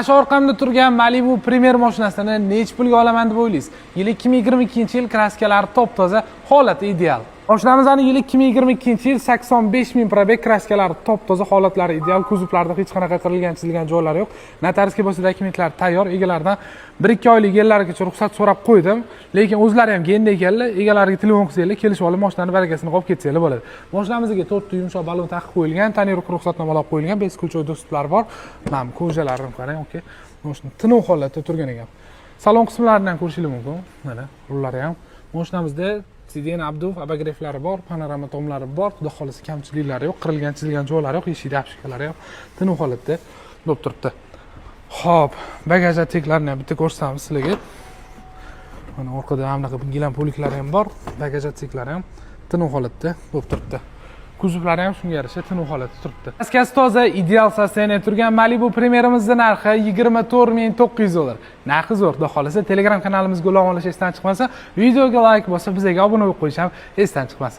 Shu orqamda turgan Malibu Premier mashinasini nechi pulga olaman deb o'ylaysiz? Yili 2022-yil, краска lari top toza, holati ideal. Mashinamizni yili 2022-yil, 85 ming пробег, краска lari top toza, holatlari ideal, kuzovlarda hech qanaqa qirilgan, chizilgan joylari yo'q. Notariusga bo'lsa, dokumentlar tayyor. Egalaridan 1-2 oylik yerlarigacha ruxsat so'rab qo'ydim, lekin o'zlari ham endi ekanlar, egalariga telefon qilsanglar, kelishib olib, mashinani barakasini olib ketsanglar bo'ladi. Mashinamizga to'rtta yumshoq balon taqib qo'yilgan, тонировка, ruxsatnomalar qo'yilgan, бесключевой доступ lar bor. Mana bu кожа larini qarang, okey. Mashina tinib holatda turgan ekan. Salon qismlarini ham ko'rishingiz mumkin. Mana rullari ham. Mashinamizda сиденье обдув, обогрев lari bor, panorama tomlari bor. Xudo xohlasa, kamchiliklari yo'q, qirilgan, chizilgan joylari yo'q, eshikda обшивка lari ham tinib holatda bo'lib turibdi. Xo'p, багаж отсек larini ham bitta ko'rsatamiz sizlarga. Mana orqada mana bunaqa gilam полик lari ham bor, багаж отсек lari ham tinib holatda bo'lib turibdi. Kuzovlari ham shunga yarasha tinib holatda turibdi. Краска si toza, ideal состояние turgan Malibu Premierimizni narxi 24 900 dollar. Narxi zo'r, xudo xohlasa. Telegram kanalimizga ulab olish esdan chiqmasa, videoga like bosib, bizga obuna bo'lib qo'yish ham esdan chiqmasin.